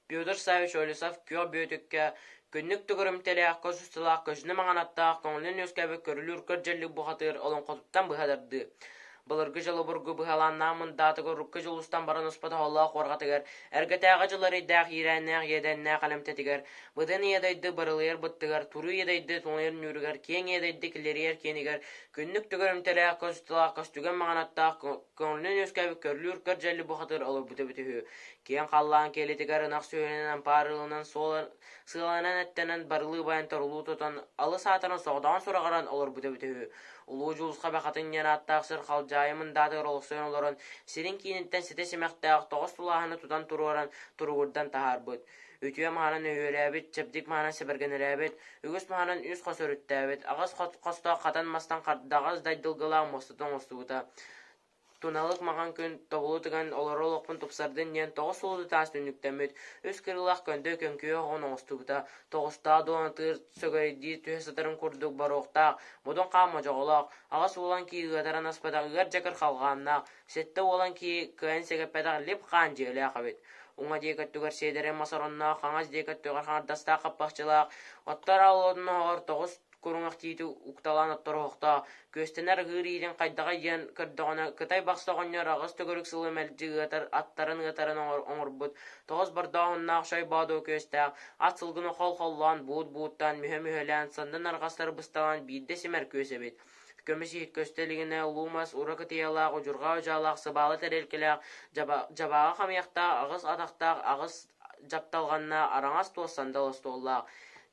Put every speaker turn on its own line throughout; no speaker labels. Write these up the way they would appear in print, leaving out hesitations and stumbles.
Петр Саввич Олесов Күөх Бүөтүккэ күннүк төгүрүмтэлээх, көс усталаах көчүнэ маҥан аттаах, көҥүлүн үөскээбит көрүлүүр көр дьэллик бухатыыр олоҥхотуттан быһа тардыы. Былыргы дьолу-бургу быһалааннаах мындаатыгар урукку дьулустан баран успат оһоллоох уорҕатыгар, эргэтээҕи дьыл эрэйдээх иирээннээх иэдээннээх элэмтэтигэр, быдан ийэ дойду барылыйар быттыгар, туруу ийэ дойду туҥуйар ньууругар, киэҥ ийэ дойду килэрийэр киэнигэр, күннүк төгүрүмтэлээх, көс усталаах көстүгэн маҥан аттаах, көҥүлүн үөскээбит көрүлүүр көр дьэллик бухатыыр олорбута эбитэ үһү. Киэҥ халлаан киэлитигэр ынах сүөһүнэн ампаарылынан сыаланан эттэнэн барылыы байан торулуу тутан алыс аатыран соҕотоҕун сураҕыран олорбута эбитэ үһү. Улуу Дьулусха Бахатын диэн ааттаах сир халдьаайы мындаатыгар олохсуйан олорон сирин кииниттэн ситэ симэхтээх тоҕус тулааһыны тутан туруоран туругурдан таһаарбыт. Үтүө маһынан өһүөлээбит, чэбдик маһынан сэбэргэнэлээбит, үгүс маһынан үс хос өрүттээбит, аҕыс хостоох хатан мастан хардаҕас дайдылгылаах муостатын оҥостубута. Туналык маҥан күн тобулу тыган олорор олохпун тупсардын диэн тоҕус сулуду таас түннүктэммит, үс кырыылаах көндө көҥкүйэ оһоҕун оҥостубута, тоҕустаах дуонатыыр сөгөйдии түһэ сытарын курдук боруоктаах, модун хаан модьоҕолоох, аҕыс уолан кии ыатаран аспатах ыар дьакыр халҕааннаах, сэттэ уолан кии кыайан сэгэппэтэх лип хаан дьиэлээх эбит. Уҥа диэки өттүгэр сиэдэрэй мас оронноох, хаҥас диэки өттүгэр хаҥардастаах хаппахчылаах, оттор аал уотун оһоҕор тоҕус куруҥах тиити укталаан оттор оһохтоох, күөстэнэр ыһыыр иитин хайдаҕый диэн көрдөҕүнэ, кытай бахса оҕонньор аҕыс төгүрүк сылы мэлдьи ыатар аттарын ыатарын оҥорбут, тоҕус бордооһуннаах шой боодуо күөстээх, ат сылгыны хол-холлоон, буут-бууттаан, мүһэ-мүһэлээн, саннын арҕастары бысталаан биирдэ симэр күөс эбит. Көмүс иһит көстө илигинэ улуу мас ура кытыйалаах, удьурҕа удьаалаах, сыбаала тэриэлкэлээх, дьабааҕа хамыйахтаах, аҕыс атахтаах, аҕыс дьапталҕаннаах, араҥас туос сандал остуоллаах.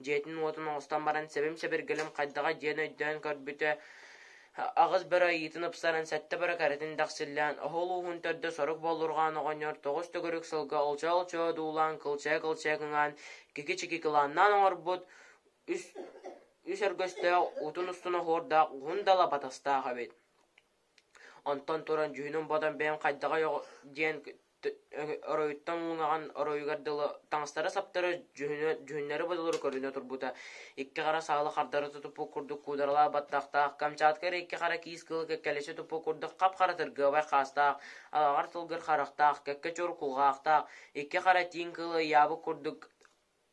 Дьиэтин-уотун оҥостон баран сэбим-сэбиргэлим хайдаҕай диэн өйдөөн көрбүтэ, аҕыс бөрө айыытын ыпсаран, сэттэ бөрө кэрэтин дэхсиллээн, оһол ууһун төрдө сорук боллурҕаан оҕонньор тоҕус төгүрүк сылга олчоо-олчоо одуулаан, кылчайа-кылчайа кыҥаан, кики-чики кылааннаан оҥорбут үс, үс өргөстөөх, утун устун оһуордаах уһун дала батастаах эбит. Онтон туран дьүһүнүм-бодом бэйэм хайдаҕый диэн оройуттан уунаҕын оройугар дылы таҥастары-саптары дьүһүннэри-бодолору көрүнэ турбута. Икки хара саалы хардары тутуппут курдук куударалаах баттахтаах, Камчатка эрэ икки хара киис кылы кэккэлэччи туппут курдук хап-хара тыргыабай хаастаах, алаҕар тылгыр харахтаах, кэккэ чуор кулгаахтаах, икки хара тииҥ кыылы ыйаабыт курдук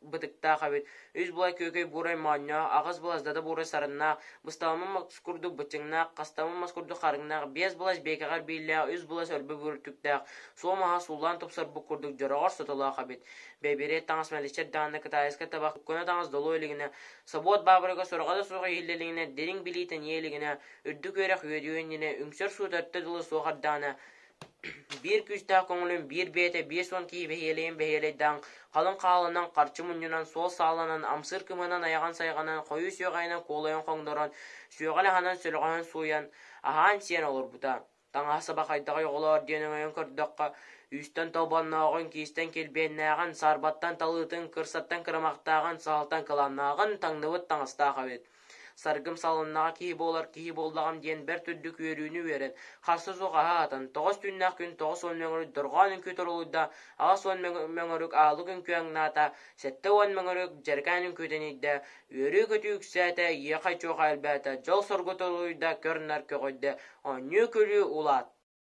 бытыктаах эбит, үс былай күөкэй буурай моонньоох, аҕыс былас дада буурай сарыннаах, бысталаммыт мас курдук быччыҥнаах, хастаммыт мас курдук харыҥнаах, биэс былас биэкэҕэр бииллээх, үс былас өлбө бүртүктээх, суо маһа сууллаан тупсарбыт курдук дьороҕор сотолоох эбит. Бэйбириэт таҥас мэличчэр даҕаны кытаайыска табах көнө таҥас долуо илигинэ, собуот баабырыга сураҕа да суох иһиллэ илигинэ, дириҥ билии тэнийэ илигинэ, үрдүк үөрэх үөдүйүө иннинэ, үҥсэр суут өртө дылы суох ардаҕына, Биир күүстээх көҥүлүн биир бэйэтэ 50 киһи бэһиэлэйин бэһиэлэйдээн, халыҥ хааланан, харчы мунньунан, суол сааланан, амсыыр кымыһынан айаҕын сайҕанан, хойуу сүөҕэйинэн куолайан хоҥнорон, сүөҕэл аһынан сөлөҕөһөн сууйан, аһаан-сиэн олорбута. Таҥаһа-саба хайдаҕый оҕолоор диэн өҥөйөн көрдөххө, үүстэн толбоннооҕун, киистэн килбиэннээҕин, саарбаттан талыытын, кырсаттан кырамахтааҕын, саһылтан кылааннааҕын таҥныбыт таҥастаах эбит. Саргым салыннаҕа киһи буолар киһи буоллаҕым диэн бэрт үрдүк үөрүүнү үөрэн, харса суох аһаатан, тоҕус түүннээх күн 90 мөҥүрүк дорҕоон үҥкүү торулуйда, 80 мөҥүрүк аалык үҥкүү аҥнаата, 70 мөҥүрүк дьэркээн үҥкүү тэнийдэ, үөрүү-көтүү үксээтэ, иэхэй-чуохай элбээтэ, дьол-соргу торулуйда, көр-нар көҕүйдэ, оонньуу-күлүү улаатта.